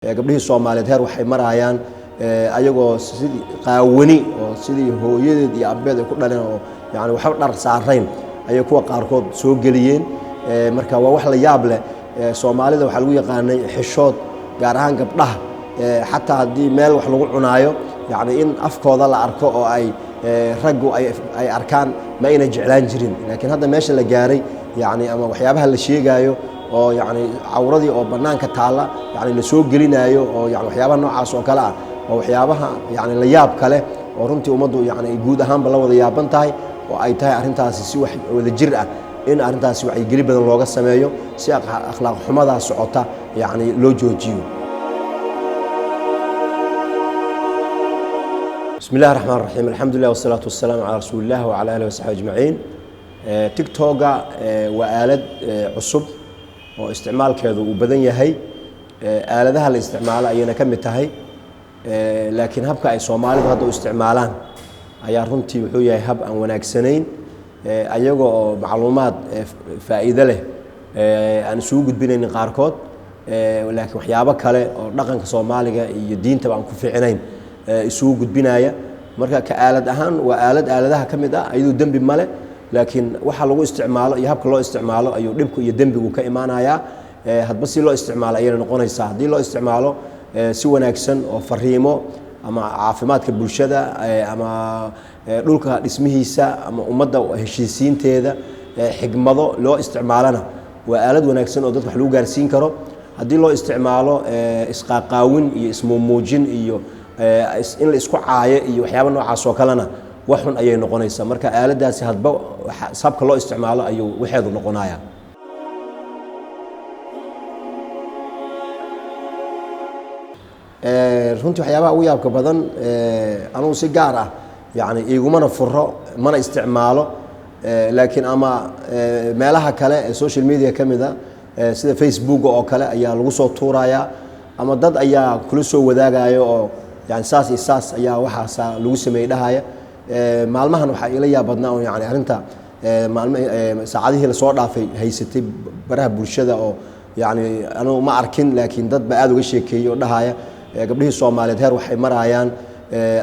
Gabdhihii Soomaaliyeed heer waxay marayaan ayagoo sidii qaawani oo sidii hooyadeed iyo abeed ay ku dhaleen oo yani waxba dhar saarayn ayay kuwa qaarkood soo geliyeen. Marka waa wax la yaab leh. Soomaalida waxaa lagu yaqaanay xishood, gaar ahaan gabdhaha. Xataa haddii meel wax lagu cunaayo, yani in afkooda la arko oo ay raggu ay arkaan ma ayna jeclaan jirin. Laakiin hadda meesha la gaaray, yani ama waxyaabaha la sheegaayo oo yani cawradii oo bannaanka taalla yani la soo gelinaayo oo yani waxyaabaha noocaas oo kale ah, oo waxyaabaha yani la yaab kale oo runtii ummaddu yani ay guud ahaanba la wada yaaban tahay, oo ay tahay arrintaasi si wax wada jir ah in arrintaasi wacyigeli badan looga sameeyo si akhlaaq xumadaa socota yani loo joojiyo. Bismi illahi raxmaan raxiim, alxamdulilah wasalaatu wasalaamu calaa rasuuli illah wacala alihi wasaxbi ajmaciin. TikToga waa aalad cusub oo isticmaalkeedu uu badan yahay, aaladaha la isticmaalo ayayna ka mid tahay. Laakiin habka ay Soomaalidu hadda u isticmaalaan ayaa runtii wuxuu yahay hab aan wanaagsanayn, ayaga oo macluumaad faa'iido leh aan isugu gudbinaynin qaarkood, laakiin waxyaabo kale oo dhaqanka Soomaaliga iyo diintaba aan ku fiicnayn isugu gudbinaya. Marka ka aalad ahaan waa aalad aaladaha ka mid ah, iyadoo dembi male, laakiin waxa lagu isticmaalo iyo habka loo isticmaalo ayuu dhibku iyo dembigu ka imaanayaa. Hadba si loo isticmaalo ayayna noqonaysaa. Haddii loo isticmaalo si wanaagsan oo fariimo ama caafimaadka bulshada ama dhulka dhismihiisa ama ummadda heshiisiinteeda, xigmado loo isticmaalona, waa aalad wanaagsan oo dadka wax lagu gaarsiin karo. Haddii loo isticmaalo isqaaqaawin iyo ismuumuujin iyo in la isku caayo iyo waxyaaba noocaas oo kalena, wax xun ayay noqonaysaa. Marka aaladaasi hadba habka loo isticmaalo ayuu waxeedu noqonaya. Runtii waxyaabaha ugu yaabka badan, anugu si gaar ah yani igumana furo mana isticmaalo, laakiin ama meelaha kale ee social media ka mid a sida Facebooka oo kale ayaa lagu soo tuurayaa, ama dad ayaa kula soo wadaagaya oo yani saas iyo saas ayaa waxaasa lagu sameeyey dhahaya. Maalmahan waxaa ila yaab badnaa oo yani arrinta maalm saacadihii lasoo dhaafay haysatay baraha bulshada oo yani anugu ma arkin, laakiin dad ba aada uga sheekeeyey oo dhahaya gabdhihii Soomaaliyeed heer waxay marayaan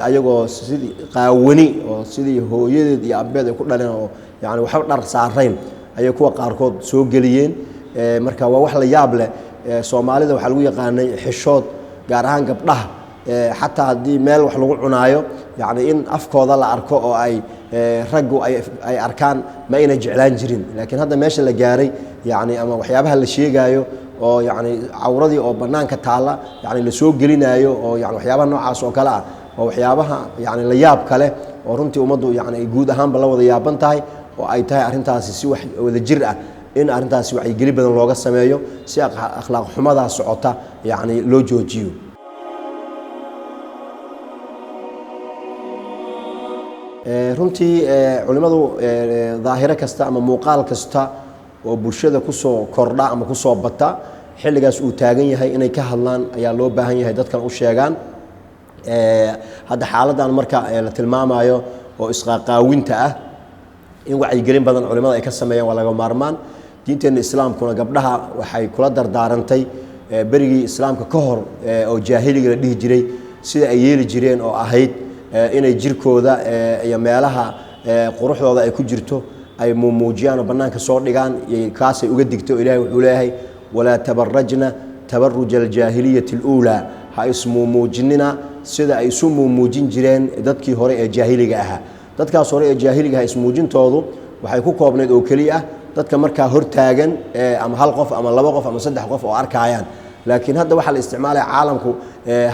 ayagoo sidii qaawani oo sidii hooyadeed iyo abeed ay ku dhaleen oo yani waxba dhar saarayn ayay kuwa qaarkood soo geliyeen. Marka waa wax la yaab leh. Soomaalida waxaa lagu yaqaanay xishood, gaar ahaan gabdhaha. Xataa haddii meel wax lagu cunaayo, yani in afkooda la arko oo ay raggu ay arkaan ma ayna jeclaan jirin. Laakiin hadda meesha la gaaray, yani ama waxyaabaha la sheegaayo oo yani cawradii oo bannaanka taalla yani la soo gelinaayo oo yani waxyaabaha noocaas oo kale ah, oo waxyaabaha yani la yaab kale oo runtii ummaddu yani ay guud ahaanba la wada yaaban tahay, oo ay tahay arrintaasi si wax wada jir ah in arrintaasi wacyigeli badan looga sameeyo si akhlaaq xumadaa socota yani loo joojiyo. Runtii culimmadu daahiro kasta ama muuqaal kasta oo bulshada kusoo kordha ama kusoo bata xilligaas uu taagan yahay inay ka hadlaan ayaa loo baahan yahay, dadkan u sheegaan. Hadda xaaladdan marka la tilmaamayo oo isqaaqaawinta ah, in wacyigelin badan culimada ay ka sameeyaan waa laga maarmaan. Diinteenna Islaamkuna gabdhaha waxay kula dardaarantay berigii Islaamka ka hor oo jaahiliga la dhihi jiray sida ay yeeli jireen oo ahayd inay jirkooda iyo meelaha quruxdooda ay ku jirto ay muumuujiyaan oo bannaanka soo dhigaan. Kaasay uga digtay oo Ilahay wuxuu leeyahay: "Walaa tabarajna tabaruja aljaahiliyati aluulaa", ha ismuumuujinina sida ay isu muumuujin jireen dadkii hore ee jaahiliga ahaa. Dadkaas hore ee jaahiliga ahaa ismuujintoodu waxay ku koobnayd oo keliya ah dadka markaa hortaagan, ama hal qof ama laba qof ama saddex qof oo arkaayaan. Laakiin hadda waxaa la isticmaalaya caalamku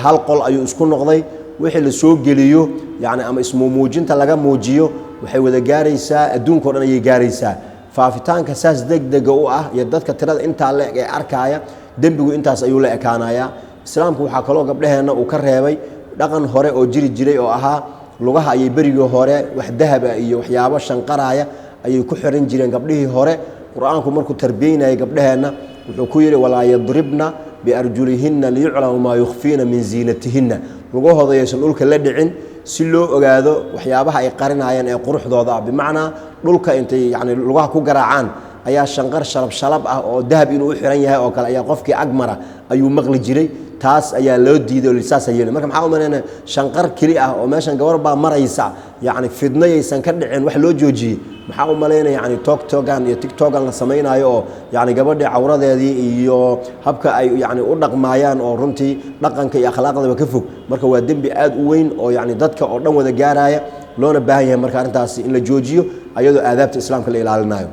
hal qol ayuu isku noqday. Wixii la soo geliyo yani ama ismuumuujinta laga muujiyo waxay wada gaaraysaa adduunka o dhan ayay gaaraysaa. Faafitaanka saas degdega u ah iyo dadka tirada intaa la eg ee arkaaya, dembigu intaas ayuu la ekaanayaa. Islaamku waxaa kaloo gabdhaheenna uu ka reebay dhaqan hore oo jiri jiray oo ahaa lugaha ayay berigii hore wax dahaba iyo waxyaabo shanqaraaya ayay ku xiran jireen gabdhihii hore. Qur-aanku markuu tarbiyeynayay gabdhaheenna wuxuu ku yidhi: "Walaa yadribna biarjulihinna liyuclama maa yukhfiina min ziinatihinna", lugahooda yaysan dhulka la dhicin si loo ogaado waxyaabaha ay qarinayaan ee quruxdooda ah. Bimacnaa dhulka intay yani lugaha ku garaacaan ayaa shanqar shalab shalab ah oo dahab inuu u xiran yahay oo kale ayaa qofkii agmara ayuu maqli jiray. Taas ayaa loo diiday oo saas yeelay. Marka maxaa u malaynaya shanqar keli ah oo meeshan gabar baa maraysa, yacni fidnayaysan ka dhicin wax loo joojiyey? Maxaa u malaynaya yani togtogan iyo tiktokan la samaynayo oo yani gabadhii cawradeedii iyo habka ay yani u dhaqmaayaan oo runtii dhaqanka iyo akhlaaqdaba ka fog? Marka waa dembi aad u weyn oo yani dadka oo dhan wada gaaraya, loona baahan yahay marka arrintaasi in la joojiyo ayadoo aadaabta islaamka la ilaalinayo.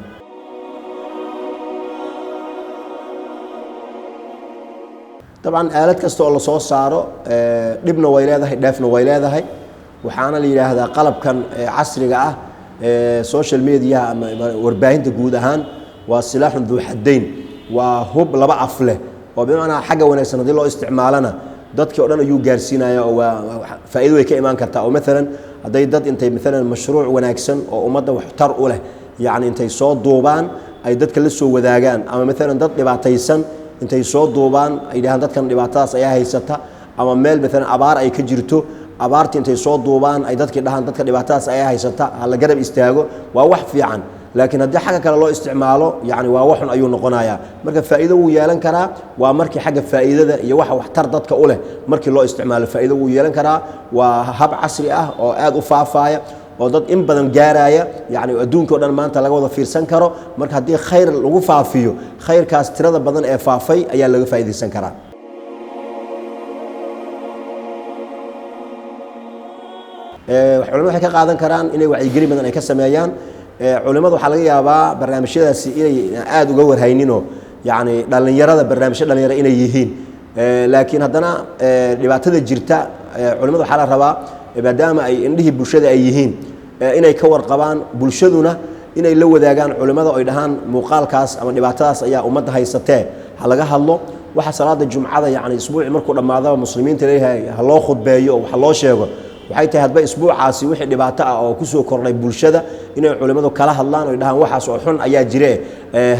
Dabcan aalad kasta oo lasoo saaro dhibna way leedahay, dheefna way leedahay. Waxaana la yidhaahdaa qalabkan casriga ah, social mediaha ama warbaahinta guud ahaan, waa silaaxun duu xaddayn, waa hub laba af leh, oo bimacnaa xagga wanaagsan haddii loo isticmaalana dadkii o dhan ayuu gaarsiinaya oo waa faa'iido way ka imaan kartaa. Oo maalan hadday dad intay maalan mashruuc wanaagsan oo ummadda waxtar u leh yacni intay soo duubaan ay dadka la soo wadaagaan, ama maalan dad dhibaataysan intay soo duubaan ay yidhahaan dadkan dhibaatadaas ayaa haysata, ama meel maalan abaar ay ka jirto abaartii intay soo duubaan ay dadkii dhahaan dadka dhibaatadaas ayaa haysata, ha la garab istaago, waa wax fiican. Laakiin haddii xagga kale loo isticmaalo yani waa waxun ayuu noqonayaa. Marka faa'iido wuu yeelan karaa, waa markii xagga faa'iidada iyo waxa waxtar dadka u leh markii loo isticmaalo faa'iido wuu yeelan karaa. Waa hab casri ah oo aad u faafaaya oo dad in badan gaaraya, yani adduunka o dhan maanta laga wada fiirsan karo. Marka haddii khayr lagu faafiyo, khayrkaas tirada badan ee faafay ayaa laga faa'iidaysan karaa. Culimadu waxay ka qaadan karaan inay wacyigelin badan ay ka sameeyaan. Culimadu waxaa laga yaabaa barnaamijyadaasi inay aada uga warhayninoo yacni dhallinyarada barnaamijyo dhalinyaro inay yihiin, laakiin haddana dhibaatada jirta culimadu waxaa la rabaa, maadaama ay indhihii bulshada ay yihiin, inay ka warqabaan, bulshaduna inay la wadaagaan culimmada oy dhahaan muuqaalkaas ama dhibaatadaas ayaa ummadda haysatee ha laga hadlo. Waxa salaada jumcada yacni isbuuci markuu dhammaadaba muslimiinta leeyahay ha loo khudbeeyo oo wax loo sheego waxay tahay hadba isbuucaasi wixii dhibaato ah oo kusoo kordhay bulshada inay culimmadu kala hadlaan oy dhahaan waxaas oo xun ayaa jire,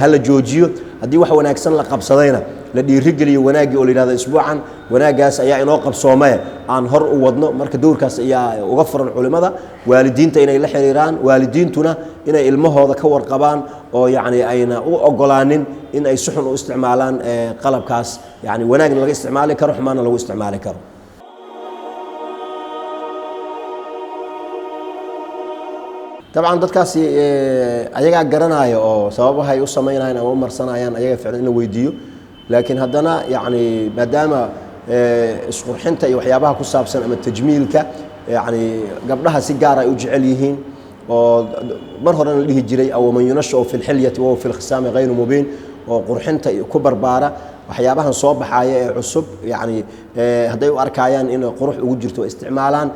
ha la joojiyo. Haddii wax wanaagsan la qabsadayna la dhiirigeliyo wanaaggii oo la yidhahdo isbuucan wanaaggaas ayaa inoo qabsoomee aan hor u wadno. Marka dowrkaas ayaa uga furan culimmada, waalidiinta inay la xiriiraan, waalidiintuna inay ilmahooda ka warqabaan oo yacni ayna u ogolaanin in ay si xun u isticmaalaan qalabkaas. Yacni wanaagna laga isticmaali karo, xumaanna lagu isticmaali karo. Dabcan dadkaasi ayagaa garanaya oo sababahay u samaynayaan ama u marsanayaan ayaga ficlan in la weydiiyo, laakiin haddana yacni maadaama isqurxinta iyo waxyaabaha ku saabsan ama tajmiilka yacni gabdhaha si gaar ay u jecel yihiin, oo mar horena la dhihi jiray aw man yunashau fi lxilyati wahuwa fi lkhisaami hayru mubiin, oo qurxinta ku barbaara waxyaabahan soo baxaaya ee cusub, yacni hadday u arkaayaan in qurux ugu jirto isticmaalaan.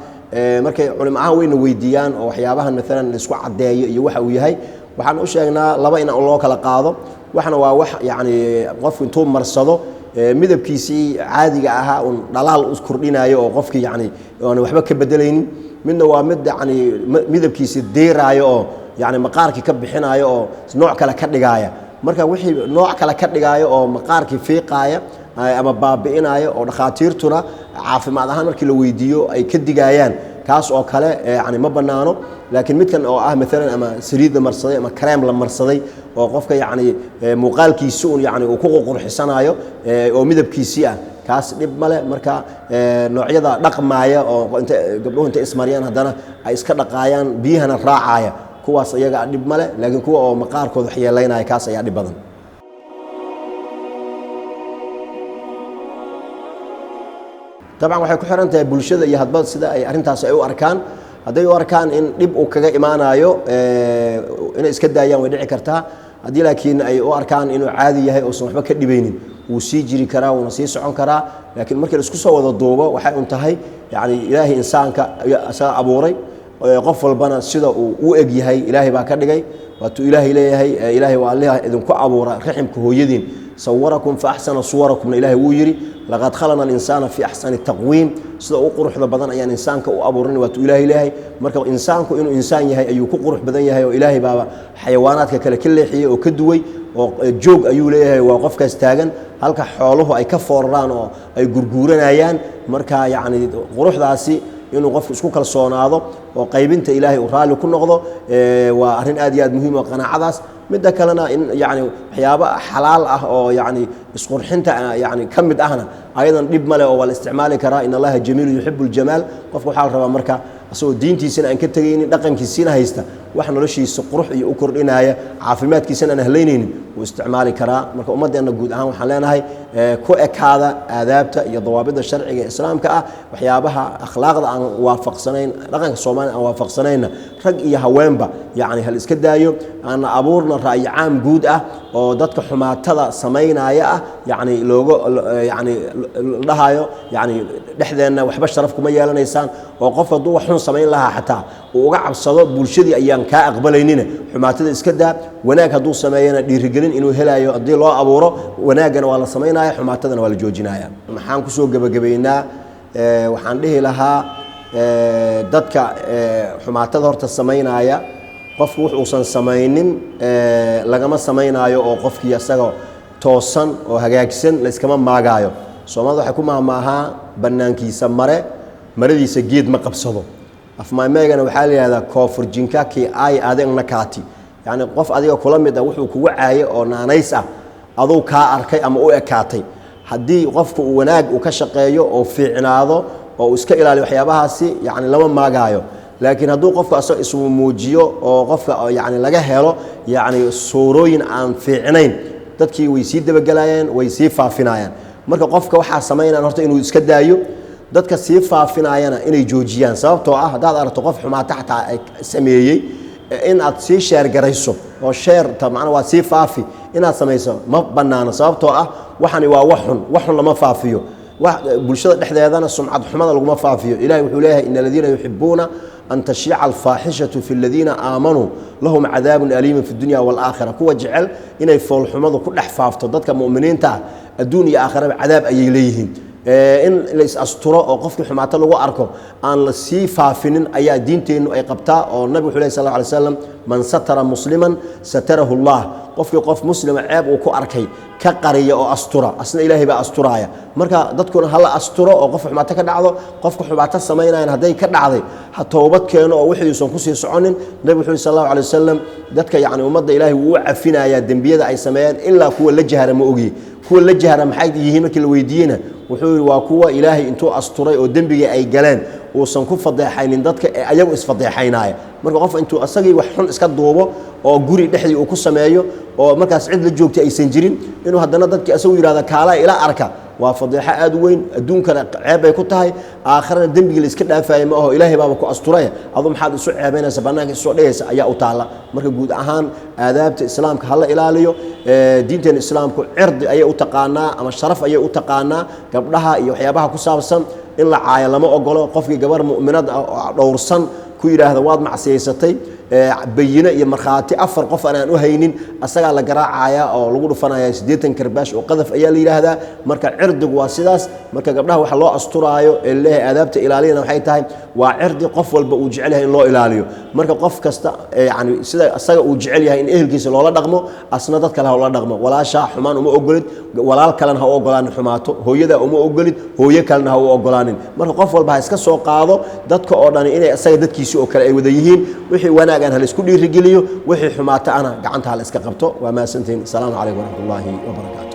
Markay culimo ahaan wayna weydiiyaan oo waxyaabahan maalan laisku caddeeyo iyo waxa uu yahay, waxaan u sheegnaa laba in loo kala qaado. Waxna waa wax yacni qofku intuu marsado midabkiisii caadiga ahaa un dhalaal u kordhinayo oo qofkii yacni aan waxba ka bedelaynin. Midna waa mid yacni midabkiisii diiraayo oo yacni maqaarkii ka bixinayo oo nooc kale ka dhigaaya. Marka wixii nooc kale ka dhigaayo oo maqaarkii fiiqaaya ama baabi'inaya oo dhakhaatiirtuna caafimaad ahaan markii la weydiiyo ay ka digaayaan, kaas oo kale yani ma bannaano. Laakiin midkan oo ah maalan ama saliid la marsaday ama kareem la marsaday oo qofka yacni muuqaalkiisi un yacni uu ku qurxisanayo oo midabkiisii ah, kaas dhib male. Marka noocyada dhaqmaaya oo inta gabdhuhu intay ismariyaan haddana ay iska dhaqaayaan biyahana raacaya, kuwaas iyaga dhib male, laakiin kuwa oo maqaarkooda waxyeelaynaya kaas ayaa dhib badan. Dabcan waxay ku xiran tahay bulshada iyo hadba sida ay arrintaas ay u arkaan. Hadday u arkaan in dhib uu kaga imaanayo inay iska daayaan way dhici kartaa. Haddii laakiin ay u arkaan inuu caadi yahay uusan waxba ka dhibaynin, wuu sii jiri karaa, wuuna sii socon karaa. Laakiin markii la isku soo wada duubo waxay un tahay yacni ilaahay insaanka isaga abuuray, qof walbana sida uu u eg yahay ilaahay baa ka dhigay. Waatuu ilaahay leeyahay ilaahay waa allaha idinku abuura raximka hooyadiin, sawarakum fa axsana suwarakumna ilaahay wuu yidhi, laqad khalaqna alinsaana fi axsani taqwiim, sida u quruxda badan ayaan insaanka u abuurin, waatuu ilaahay leeyahay. Marka insaanku inuu insaan yahay ayuu ku qurux badan yahay oo ilaahay baaba xayawaanaadka kale ka leexiyey oo ka duway, oo joog ayuu leeyahay, waa qofkaas taagan, halka xooluhu ay ka fooraraan oo ay gurguuranayaan. Marka yacni quruxdaasi inuu qofku isku kalsoonaado oo qaybinta ilaahay uu raalli ku noqdo waa arrin aad iyo aad muhiim oo qanaacadaas. Midda kalena in yani waxyaabo xalaal ah oo yani isqurxinta yani ka mid ahna ayadan dhib male oo waa la isticmaali karaa. In Allaha jamiilu yuxibu ljamaal. Qofka waxaa la rabaa marka asagoo diintiisana aan ka tegaynin, dhaqankiisiina haysta, wax noloshiisa qurux iyo u kordhinaya, caafimaadkiisana aan halaynaynin wuu isticmaali karaa. Marka ummaddeenna guud ahaan waxaan leenahay ku ekaada aadaabta iyo dawaabidda sharciga ee islaamka ah. Waxyaabaha akhlaaqda aan waafaqsanayn, dhaqanka Soomaaliya aan waafaqsanaynna, rag iyo haweenba yacni hal iska daayo. Aan abuurna ra'yi caam guud ah oo dadka xumaatada samaynaya ah yacni looga yacni la dhahayo yacni dhexdeenna waxba sharaf kuma yeelanaysaan, oo qof hadduu wax xun samayn lahaa xataa uu uga cabsado bulshadii ayaan kaa aqbalaynina, xumaatada iska daa. Wanaag hadduu sameeyana dhiirigelin inuu helayo haddii loo abuuro, wanaaggana waa la samaynaya, xumaatadana waa la joojinaya. Maxaan kusoo gebagabaynaa? Waxaan dhihi lahaa dadka xumaatada horta samaynaya, qofku wux uusan samaynin lagama samaynaayo, oo qofkii asaga toosan oo hagaagsan layskama maagaayo. Soomaalida waxay ku maahmaahaa bannaankiisa mare maradiisa geed ma qabsado. Afmaameegana waxaa la yihahdaa koofur jinkaki ay adegna kaati, yacni qof adiga kula mid ah wuxuu kugu caayay oo naanays ah aduu kaa arkay ama u ekaatay. Haddii qofku uu wanaag uu ka shaqeeyo oo fiicnaado oo uu iska ilaaliyo waxyaabahaasi, yacni lama maagaayo. Laakiin hadduu qofku asaga isu muujiyo oo qofka yacni laga helo yacni suurooyin aan fiicnayn, dadkii way sii dabagelayaan, way sii faafinayaan. Marka qofka waxaa samaynayaan horta inuu iska daayo, dadka sii faafinayana inay joojiyaan. Sababtoo ah haddaad aragto qof xumaata xataa ay sameeyey, in aad sii sheergarayso oo sheerta macnaa waa sii faafi inaad samayso ma bannaano. Sababtoo ah waxani waa wax xun, wax xun lama faafiyo, bulshada dhexdeedana sumcad xumada laguma faafiyo. Ilahay wuxuu leeyahay: ina aladiina yuxibuuna an tashiica alfaaxishatu fi aladiina aamanuu lahum cadaabun aliimun fi dunya waalaakhira. Kuwa jecel inay foolxumadu ku dhex faafto dadka mu'miniinta ah, adduun iyo aakhiraba cadaab ayay leeyihiin. In la is asturo oo qofkii xumaato lagu arko aan la sii faafinin ayaa diinteennu ay qabtaa, oo nabig wuxuu leh sal alla alay slam: man satara musliman satarahu Allah. Qofkii qof muslima ceeb uu ku arkay ka qariya oo astura, asna Ilaahay baa asturaaya. Marka dadkuna hala asturo oo qof xumaato ka dhacdo, qofka xumaato samaynayan hadday ka dhacday ha toobad keeno oo wixii uusan kusii soconin. Nabig wuxuu sal allahu alay wasalam dadka yacni ummadda Ilaahay wuu u cafinayaa dembiyada ay sameeyaan ilaa kuwa la jahra ma ogiye. Kuwa la jahra maxay yihiin markii la weydiiyeyna, wuxuu yidhi: waa kuwa Ilaahay intuu asturay oo dembigii ay galeen uusan ku fadeexaynin dadka ee ayagu isfadeexaynaaya. Marka qof intuu asagii wax xun iska duubo oo guri dhexdii uu ku sameeyo oo markaas cid la joogtay aysan jirin, inuu haddana dadkii asagu yidhahda kaalaa ila arka, waa fadeexo aad u weyn. Adduunkana ceeb bay ku tahay, aakharana dembigii la iska dhaafaya ma aho. Ilaahay baaba ku asturaya, adu maxaad isu ceebaynaysa, bannaanka isu soo dhigaysa ayaa u taalla. Marka guud ahaan aadaabta islaamka hala ilaaliyo. Diinteena islaamku cirdi ayay u taqaanaa ama sharaf ayay u taqaanaa gabdhaha iyo waxyaabaha ku saabsan. In la caayo lama ogolo. Qofkii gabar mu'minad ah oo dhowrsan ku yidhaahda waad macsiyaysatay, bayino iyo markhaati 4 qof aan u haynin, asagaa la garaacaya oo lagu dhufanaya 80 karbaash oo qadaf ayaa la yidhaahdaa. Marka cirdigu waa sidaas. Marka gabdhaha waxa loo asturaayo ee leeyahay aadaabta ilaaliyana waxay tahay waa cirdi qof walba uu jecel yahay in loo ilaaliyo. Marka qof kasta yani sida asaga uu jecel yahay in ehelkiisa loola dhaqmo, asna dad kale ha ula dhaqmo. Walaashaa xumaan uma ogolid, walaal kalena ha u ogolaanin xumaato. Hooyadaa uma ogolid, hooyo kalena ha u ogolaanin. Marka qof walba ha iska soo qaado dadka oo dhani inay asaga dadkiisii oo kale ay wada yihiin. Wixii wanaagan ha la isku dhiirigeliyo, wixii xumaato ana gacanta ha la iska qabto. Waa mahadsantihiin. Asalaamu calaykum waraxmat ullaahi wabarakaatu.